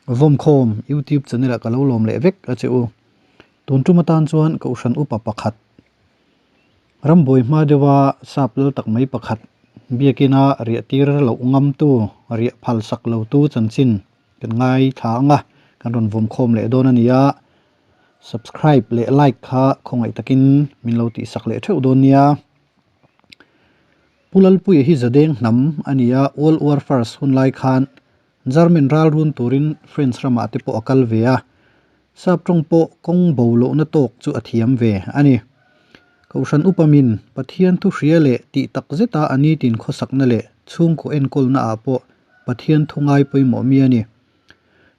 Vawmkhawm YouTube channel ah ka lo lawm leh vek a che u. Tun tum atan chuan Kohhran upa pakhat rambuai hma deuha sap lal tak mai pakhat biakina riah tir loh ngamtu riah phal sak lo tu chanchin kan ngaithla ang a, kan rawn vawmkhawm leh dawn a ni a. Subscribe leh like kha khawngaih takin min lo tihsak leh theuh dawn nia. Pu Lalpuia hi Zadeng hnam a ni a, World War First hun lai khan German ral run turin French ramah te pawh a kal ve a, sap tawng pawh kawng bo lohna tawk chu a thiam ve a ni. Kohhran upa min Pathian thu hria leh tih tak zeta a nitin khawsakna leh chhungkaw enkawlna ah pawh Pathian thu ngai pawimawh mi a ni.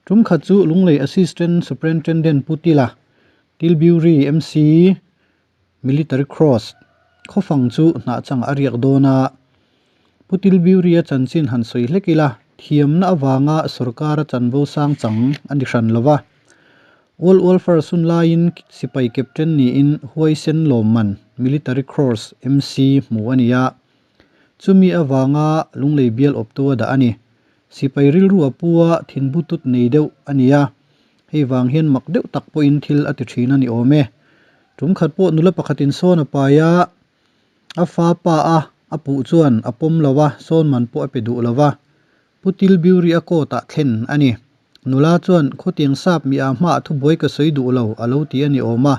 Tum khat chu Lunglei Assistant Superintendent Pu Tila, Tilbury MC, Military Cross, khawfang chu hnah changah a riak dawn a, Pu Tilbury-a chanchin han sawi hlek ila, thiamna avanga sorkara chanvo sang chang a ni hran lo va. World War First hun laiin sipai captain niin huaisen lawmman Military Cross, MC, hmu a ni a. Chumi avanga Lunglei bial awptu a dah a ni. Sipai rilru a pu a, thinbutut nei deuh a ni a. Hei vang hian mak deuh tak pawhin thil a ti thin a ni awm e. Tum khat pawh nula pakhatin sawn a pai a, a fa pa a a puh chuan a pawm lo a, sawn man pawh a pe duh lo va. Pu Tilbury a court ah thlen a ni. Nula chuan, Khawtiang sap mi ah hmaah thubuai ka sawi duh lo, a lo ti a ni awm a.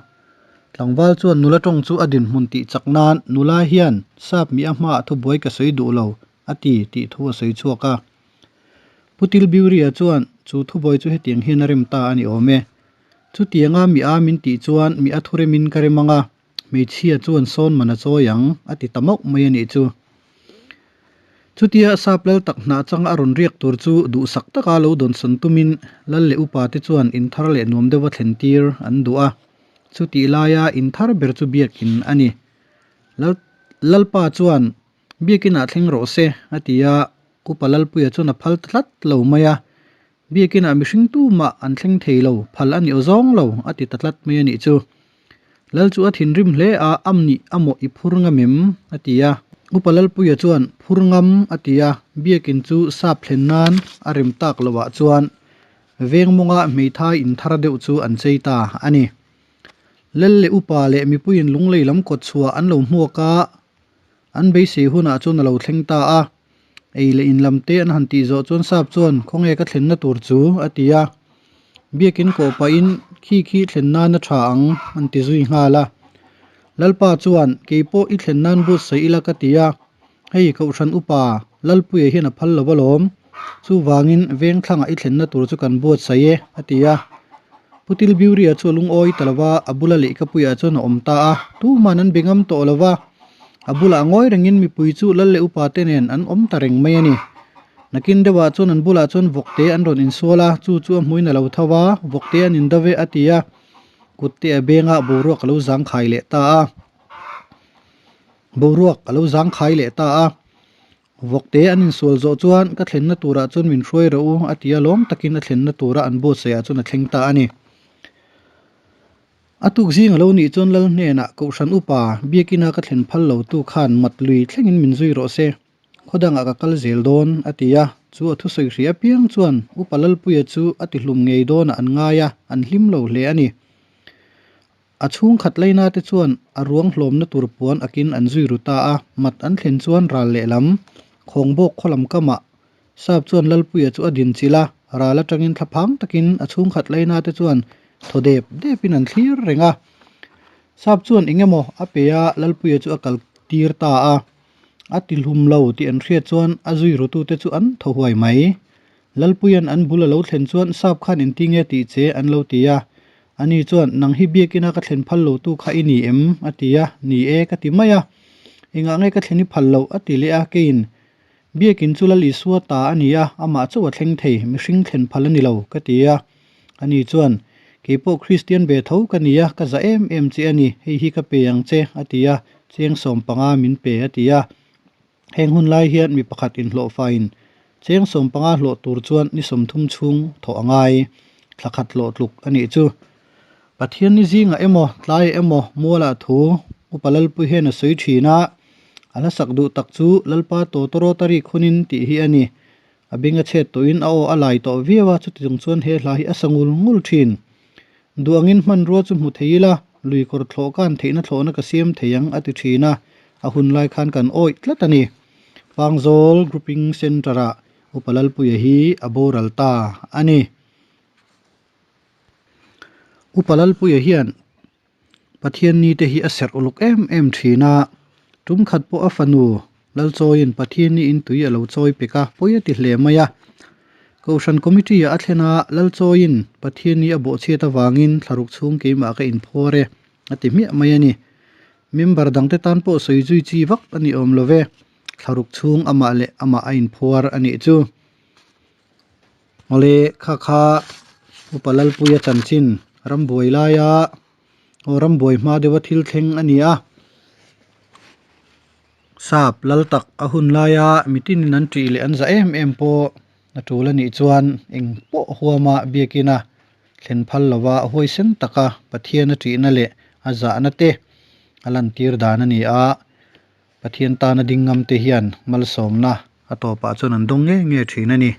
Tlangval chuan nula tawng chu a dinhmun tih chak nan, Nula hian sap mi a hmaah thubuai ka sawi duh lo, a ti, tih thu a sawi chhuak a. Pu Tilbury-a chuan chu thubuai chu hetiang hian a rem ta a ni awm e. Chutianga mi a min tih chuan mi a thu remin ka rem ang a, hmeichhia chuan sawn man a chawi ang, a ti ta mauh mai a nih chu. Chutia sap lal tak hnah changa a rawn riak tur chu duhsak taka lo dawnsawn tumin lal leh upa te chuan inthar leh nuam deuha thlen tir an duh a. Chutih laia inthar ber chu biakin a ni. Lal Lalpa chuan Biakinah thleng rawh se, a ti a, Upa Lalpuia chuan a phal ta tlat lo mai a. Biakinah mihring tumah an thleng thei lo, phal a ni aw zawng lo, a ti ta tlat mai a nih chu. Lal chu a thinrim hle a, Am nih a mawh i phur ngam em? a ti a. Upa Lalpuia chuan, Phur ngam, a ti a, Biakin chu sap thlen nan a rem tak loh ah chuan veng mawnga hmeithai inthar deuh chu an chei ta a ni. Lal leh upa leh mipuiin lunglei lam kawt chhuah an lo hmuak a, An beisei hunah chuan a lo thleng ta a, ei leh in lam te an han tih zawh chuan sap chuan khawnge ka thlenna tur chu a ti a, biakin kawh pahin khi khi thlen nan a tha ang an ti zui nghal a. Lalpa chuan keipawh i thlen nan but sawi ila ka ti a, hei Kohhran upa Lalpuia hian a phal lo alawm, chuvangin vengthlangah i thlenna tur chu kan buatsaih e a ti a. Pu Tilbury-a chu a lungawi ta lo va, a bula lehkhapuiah chuan a awm ta a, tuman an be ngam tawh lo va. A bulah ngawi rengin mipui chu lal leh upa te nen an awm ta reng mai a ni. Nakin deuhah chuan an bulah chuan vawkte an rawn insual a, chu chu a hmuin a lo tho va, vawkte an indave a ti a, kutte a benga boruak a lo zangkhai leh ta a. Boruak a lo zangkhai leh ta a. Vawkte an insual zawh chuan ka thlenna turah chuan min hruai rawh u a ti a, lawm takin a thlenna tura an buatsaihah chuan a thleng ta a ni. A tuk zing a lo nih chuan Lal hnenah Kohhran upa Biakina ka thlen phal lo tu khan mat lui thlengin min zui rawh se, khaw dangah ka kal zel dawn a ti a, chu a thusawi hria apiang chuan Upa Lalpuia chu a tihlum ngei dawnah an ngai a, an hlim lo hle a ni. A chhungkhat leina te chuan a ruang hlawmna tur puan akin an zui ru ta a, mat an thlen chuan ral lehlam, khawngbawk khaw lam kamah Sap chuan Lalpuia chu a din chilh a, ral atangin thlaphang takin a chhungkhat leina te chuan thaw dep depin an thlir reng a. Sap chuan eng emaw a pe a, Lalpuia chu a kal tir ta a. A ti hlum lo tih an hriat chuan a zui rutute chu an thaw huai mai. Lalpuia'n an bul a lo thlen chuan Sap khan engtinge tih che an lo ti a. Ani chuan, Nang hi biakina ka thlen phal lo tu kha i ni em? a ti a. Ni e, ka ti mai a. Engah nge ka thlen i phal loh? a ti leh a. Keiin, Biakin chu Lal Isua ta a ni a, amah chauh a thleng thei, mihring thlen phal a ni lo, ka ti a. Ani chuan, Kei pawh Kristian ve tho ka ni a, ka za em em che a ni, hei hi ka pe ang che, a ti a, cheng 15 min pe, a ti a. Heng hun lai hian mi pakhat inhlawhfaiin cheng 15 hlawh tur chuan ni 30 chhung thawh a ngai, thla khat hlawh tluk a nih chu. Pathian ni zingah emaw, tlaiah emaw mualah thu Upa Lalpui hian a sawi thin a, a hla sak duh tak chu Lalpa Tawtawrawta rik hunin tih hi a ni. A beng a chhet tawhin a aw a lai tawh viau a, chuti chung chuan he hla hi a sa ngul ngul thin. Duh angin hmanrua chu hmu thei ila, lui kawr thlawh kan theihna thlawhna ka siam thei ang a ti thin a, a hun lai khan kan awih tlat a ni. Pangzawl Grouping Centre-ah Upa Lalpuia hi a boral ta a ni. Upa Lalpuia hian Pathian ni te hi a serh uluk em em thin a, tum khat pawh a fanu Lalchawiin Pathian ni in tui a lo chawi pek a, pawi a ti hle mai a. Kohhran Committee ah a thlen a, Lalchawiin Pathian ni a bawhchhiat avangin thlaruk chhung keimah ka inphuar e a ti hmiah mai a ni. Member dangte tan pawh sawi zui chi vak a ni awm lo ve, thlaruk chhung amah leh amah a inphuar a nih chu. Awle kha kha Upa Lalpuia chanchin rambuai laia aw rambuai hma deuha thil thleng a ni a. Sap lal tak a hun laia mitinin an ṭih leh an za em em pawh a ṭul a nih chuan eng pawh huama biakina thlen phal lova huaisen taka Pathian a ṭihna leh a zahna te a lantir dan a ni a. Pathian tana ding ngam te hian malsawmna a tawpah chuan an dawng ngei ngei thin a ni.